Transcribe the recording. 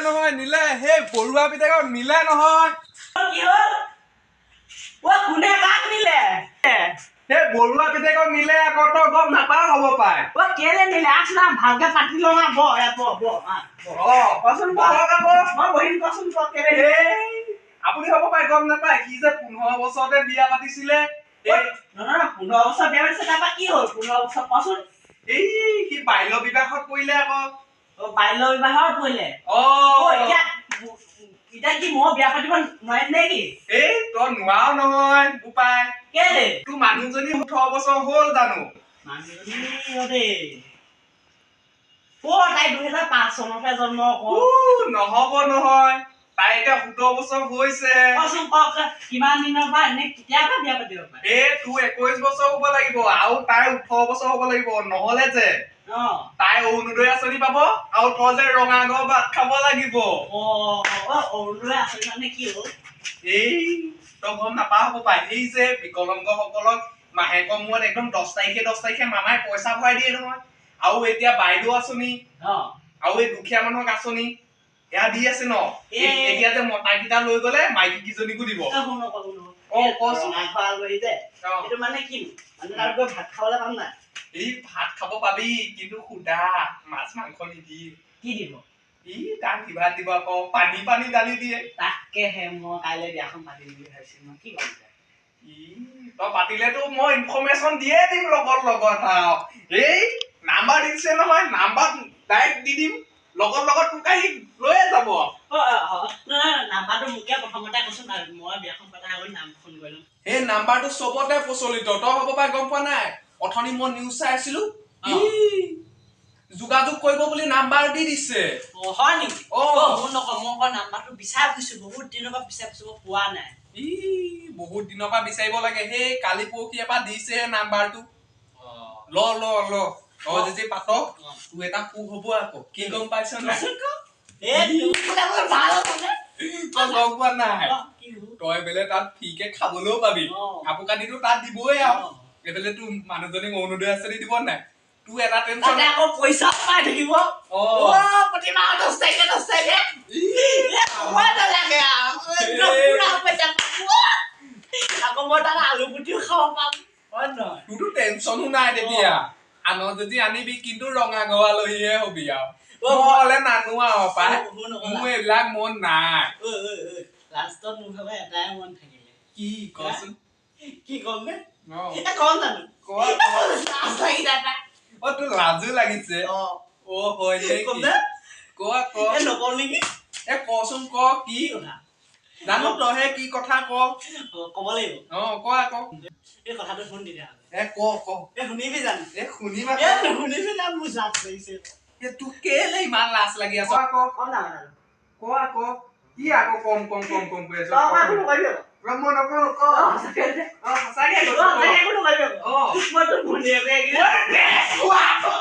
নহয়, নিলে সেই বৰুৱা পিতেকক নিলে নহয়। কি হ'ল? অ, কোনে কাক নিলে? সেই বৰুৱা পিতেকক নিলে আকৌ, তই গম নাপাও হ'ব পাই। অ, কেলে নিলে? আচোন ভালকে পাতি লওঁ। বহ, বহ, বহ। অ, কচোন। বহক আকৌ। মই বহিম, কচোন ক, কেলে নিলে? এই আপুনি হ'ব পাই গম নাপায়, সি যে 15 বছৰতে বিয়া পাতিছিলে। এই নহয়, 15 বছৰ বিয়া পাতিছে, তাৰপৰা কি হ'ল 15 বছৰ, কচোন। এই সি বাল্য বিবাহত পৰিলে আকৌ। অ, বাল্য বিবাহত পৰিলে? অ। অ, এতিয়া কি মই বিয়া পাতিব নোৱাৰিম নে কি? এই তই নোৱাৰ নহয় বোপাই। কেলে? তোৰ মানুহজনী 18 বছৰ হ'ল জানো? মানুহজনী, অ দেই, অ, তাই 2005 চনতহে জন্ম আকৌ। উ, নহ'ব নহয়, তাই এতিয়া 17 বছৰ হৈছে। কচোন কওক, কিমান দিনৰ পৰা, এনে কেতিয়াৰ পৰা বিয়া পাতিব পাৰে? এই তোৰ 21 বছৰ হ'ব লাগিব আৰু তাই 18 বছৰ হ'ব লাগিব, নহ'লে যে তাই অৰুণোদয় আঁচনি পাব আৰু তই যে ৰঙা ঘৰ ভাত খাব লাগিব। অ অ, অৰুণোদয় আঁচনি মানে কি হ'ল? এই তই গম নাপাও হ'ব পাই, এই যে বিকলাংগসকলক মাহেকৰ মূৰত একদম 10 তাৰিখে 10 তাৰিখে মামাই পইচা ভৰাই দিয়ে নহয়। আৰু এতিয়া বাইদেউ আঁচনি আৰু এই দুখীয়া মানুহক আঁচনি সেয়া দি আছে ন। এতিয়া যে মতাকেইটা লৈ গ'লে মাইকী কেইজনীকো দিব। এ, শুন আকৌ, শুন আকৌ। অ, কচোন। ৰঙা ঘৰ আলহী যে, সেইটো মানে কি? মানে তাত গৈ ভাত খাবলৈ পাম নাই? এই ভাত খাব পাবি, কিন্তু সুদা মাছ মাংস নিদিয়ে। কি দিব? ই দালি ভাত দিব আকৌ, পানী পানী দালি দিয়ে। তাকেহে মই কাইলৈ বিয়াখন পাতিম বুলি ভাবিছো, মই কি ক'ম এতিয়া? ই তই পাতিলেতো মই ইনফৰমেশ্যন দিয়ে দিম লগত লগত আৰু। এই নাম্বাৰ দিছে নহয়, নাম্বাৰ ডাইৰেক্ট দি দিম, লগত লগত তোক আহি লৈয়ে যাব। অ অ, অ, নহয়, নাম্বাৰটো মোকে প্ৰথমতে কচোন, মই বিয়াখন পতাৰ আগত নাম ফোন কৰি ল'ম। সেই নাম্বাৰটো চবতে প্ৰচলিত, তই হ'ব পাই গম পোৱা নাই। অথনি মই নিউজ চাই আছিলো, ই যোগাযোগ কৰিব বুলি নাম্বাৰ দি দিছে। অ, হয় নেকি? অ। অ, শুন নকয়, মই আকৌ নাম্বাৰটো বিচাৰি ফুৰিছো, বহুত দিনৰ পৰা বিচাৰি ফুৰিছো, মই পোৱা নাই। ই বহুত দিনৰ পৰা বিচাৰিব লাগে, সেই কালি পৰহিৰ পৰা দিছেহে নাম্বাৰটো। ল ল ল, তই যদি পাত তোৰ এটা সুখ হ'ব আকৌ। কি গম পাইছ নাই? কচোন ক। এ, তোৰ বোলে মোৰ ভাল হ'ব নে? তই গম পোৱা নাই? অ, কি হ'ব? তই বোলে তাত ফ্ৰীকে খাবলৈও পাবি। কাপোৰ কানিটো তাত দিবই আৰু। এইফালে তোৰ মানুহজনীক অৰুণোদয় আঁচনি দিব নাই, তোৰ এটা টেনচন। তাতে আকৌ পইচা পাই থাকিব। অ। অ, প্ৰতি মাহত 10 তাৰিখে 10 তাৰিখে। এ, ক'বই নালাগে আৰু। একদম পুৰা পইচা পাব। আকৌ মই তাত আলু গুটিও খাব পাম, হয় নহয়? তোৰতো টেনচনো নাই তেতিয়া। আনৰ যদি আনিবি কিন্তু ৰঙা ঘৰ আলহীহে হবি আৰু। অ, মই হ'লে নানো আৰু পাই। অ, শুন আকৌ। মোৰ এইবিলাক মন নাই। ঐ ঐ ঐ, লাষ্টত মোৰ ভাগৰ এটাই মন থাকিলে। কি কচোন? কি ক'ম নে? অ। এ, কম জানো? ক ক। লাজ লাগি যায় পাই। অ, তোৰ লাজো লাগিছে? অ। অ, হয় নেকি? কম নে? ক ক। এ, নকওঁ নেকি? এ, কচোন ক, কি কি কথা? জানো, তইহে কি কথা ক। অ, ক'ব লাগিব। অ, ক আকৌ। এই কথাটো শুন তেতিয়াহ'লে। এ, ক ক। এ, শুনিবি জানো? এ, শুনিম এ, আকৌ। নুশুনিবি না, মোৰ লাজ লাগিছে। এ, তোৰ কেলে ইমান লাজ লাগি আছে আকৌ? কম না কথাটো? ক আকৌ, কি আকৌ কম কম কম কম কৰি আছ? তই আকৌ একো নকৰিবি আকৌ। ৰ, মই নকওঁ, ক। অ, সঁচাকে দে। অ, সঁচাকে অ, কৈছো, ক। সঁচাকে একো নকৰিবি আকৌ। অ। মই তোৰ ভনীয়েকে এৰি দিম। কোৱা আকৌ।